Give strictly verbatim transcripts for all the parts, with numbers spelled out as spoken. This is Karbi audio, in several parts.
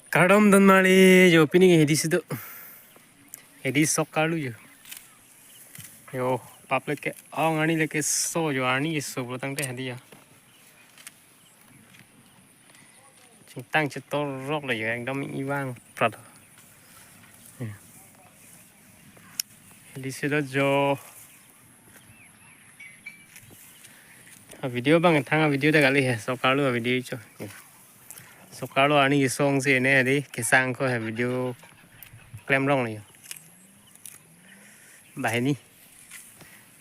Kardom donmarli jo, pini ke hedi si do. Hedi sok karlu jo. Jo, public ke-ong arni le keso jo, arni keso pulo tangte hedi jo. Chingtang chetorok lo jo, ekdom ivang prat. Hedi si do jo. A video bang thang a video ta kali he, sok karlu a video cho. Sok karlu arni keso ong si ne hedi kesang ko he video klemrong ni. Banghini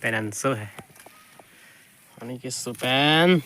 pen anso he. Arni keso pen.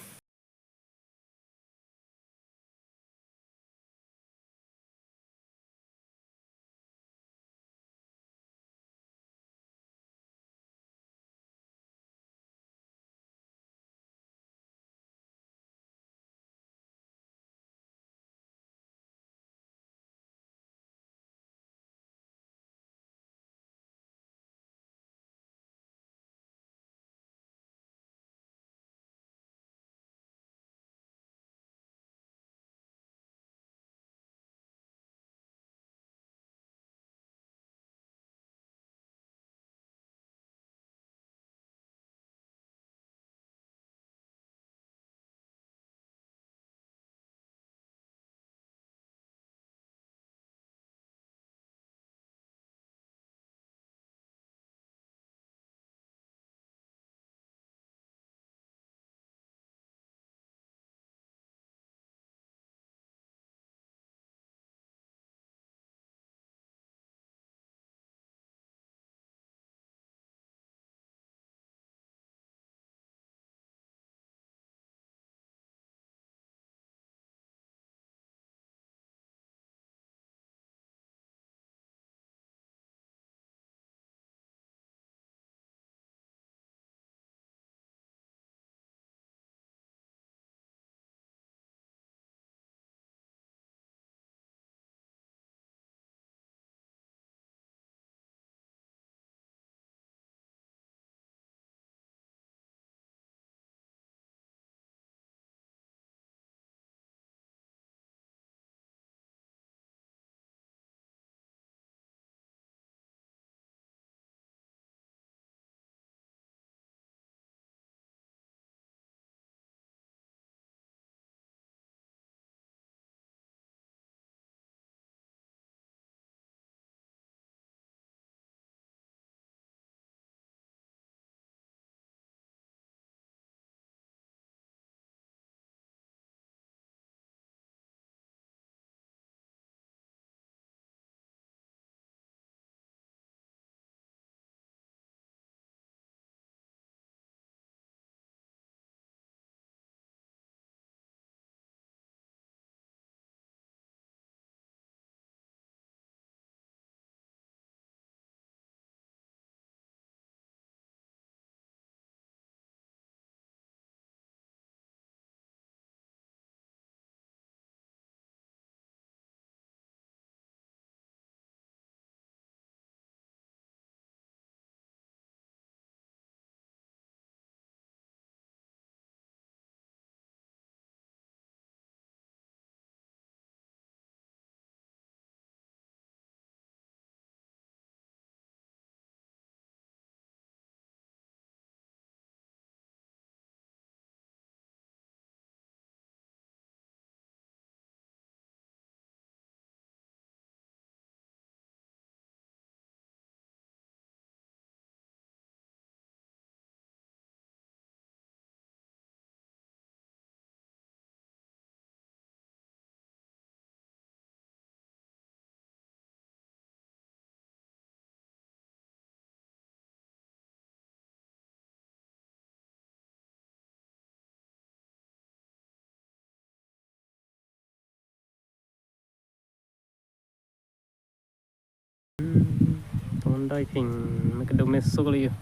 Ton dai thing me kedo me sok le yo.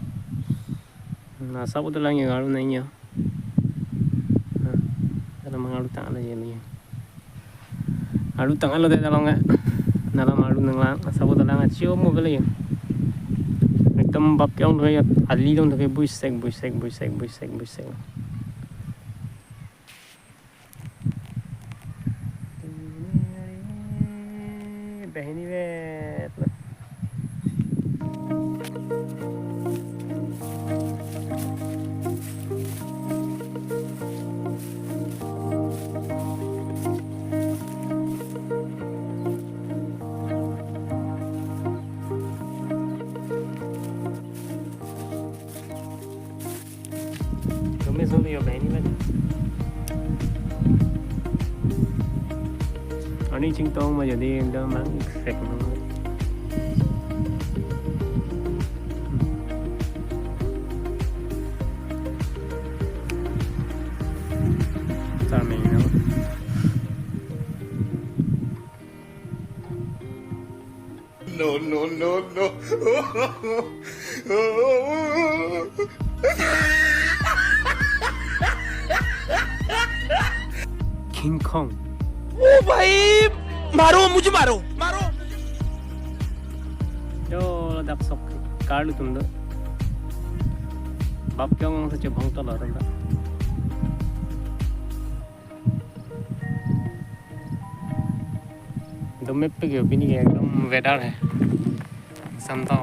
Na sabo dolang yo, aru nang yo. Ada mang aru tang le yo. Aru tang alo de dalong eh. Nalam aru nanglang, sabo dolang achi mo bele yo. Ekdom bap ke-ong thoi, ali long thoi, buisek, buisek, buisek, buisek, buisek. Anyway, kami solo yo bani man. Ani chingtong ma jadi ekdom mang sek. Charming, no? No, no, no, no. King Kong. ओ भाई, मारो, मुझे मारो, मारो। Yo, dak sok karlu tum do. Bap kyong sa chubong to lo tum do. Dum me pik yo pini ke ekdom weather hai. Sam to